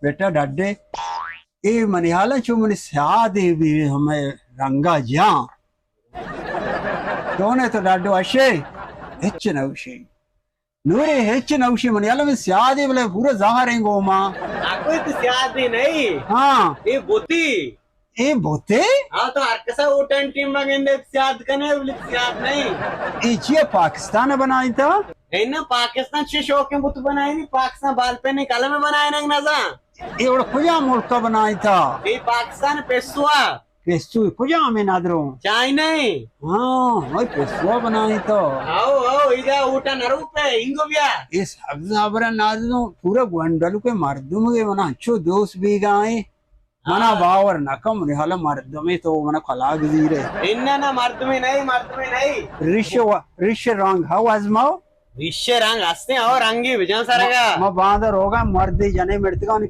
بیٹا ڈڈے، اے منی حالا چو منی سیادے بی ہمے رنگا جاں۔ چونے تو ڈڈو اشے؟ ہچ نہ گوشی۔ نورے ہچ نہ گوشی، منی حالا من سیادے بلے پورا زہر ایں گوما۔ آ کوئی تو سیادے نہیں۔ ہاں۔ اے بوتی۔ اے بوتے؟ ہاں، تو ہر کسا ووٹاں ٹیم ما گندے سیاد کنے، بلے سیاد نہیں۔ اے چیا پاکستان بنائی تا؟ اے نہ پاکستان چے شوقیں بت بنائی نہیں، پاکستان بال پہ نہیں قلم بنائی نہیں نزا۔ اے وڑ کجا ملکا بنائی تا؟ اے پاکستان پیسوا۔ پیسو کجا میں نادرو؟ چائنا۔ ہاں، بھائی پیسوا بنائی تا۔ آؤ، آؤ، ادا ووٹاں نہ روپے، انگو بیا۔ اے سبز ابرا نادرو، پورا گونڈلو کے مردم گے منا انچو دوست بیگائیں۔ منا ہاں۔ باور نہ کن، منی حالا مردمے تو منا کلاگ زیرے۔ انہ نہ مردمے نہیں، مردمے نہیں۔ ریش و-، ریش رنگ ہاو ازماؤ۔ ریش رنگ ہستیں، او رنگی بجان سرگا۔ ما، ما باندا روگا مردے جنے مردگانی